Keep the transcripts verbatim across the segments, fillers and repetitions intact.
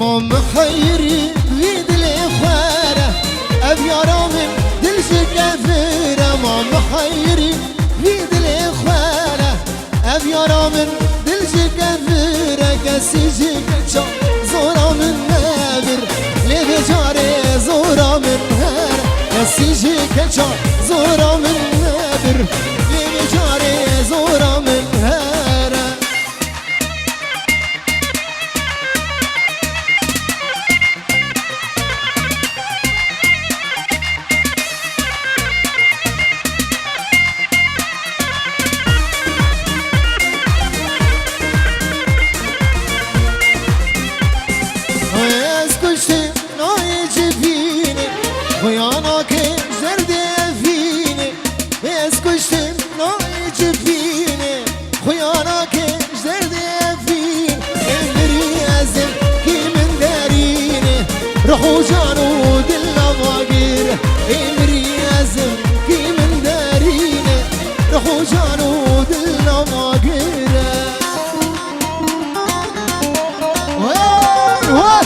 Mixeyirî vî dilê xwe re, ev yara min dil ji kevir e, ma mixeyirî vî dilê xwe re, ev yara min dil ji kevir e, kesî ji keça zora min nebir, lê vê carê zora min here, kesî ji keça zora min nebir, lê vê carê zora min here. Ez kuştim nayê civînê, xuyana ke jerdê evînê. Ez kuştim nayê civînê, xuyana ke jerdê evîn. Ê mirî ez im, kî min derîne, ruh û can û dil lama gir. Ê mirî ez im, kî min derîne, ruh û can û dil lama gir. Hey, hey!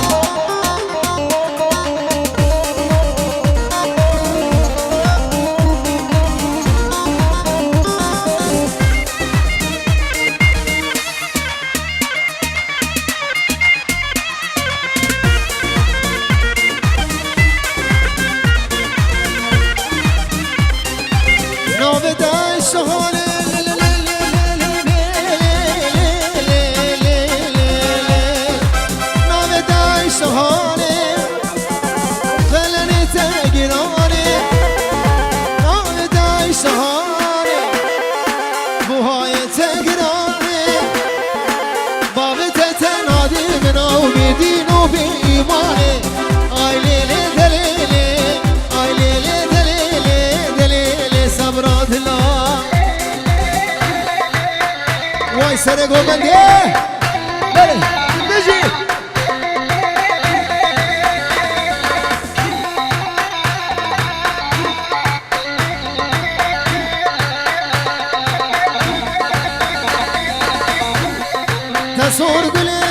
Navê te şahane. Navê te şahane. Xelenê te giranê. Navê te şahane. Buhayê te giranê. Bavê te tena dê min ew bê dîn û bê îmanê. Ay lê lê de lê lê, ay lê lê de lê lê, de lê lê sabra dila. Vay serê gomendê. Belê, bijî. Te sor gulê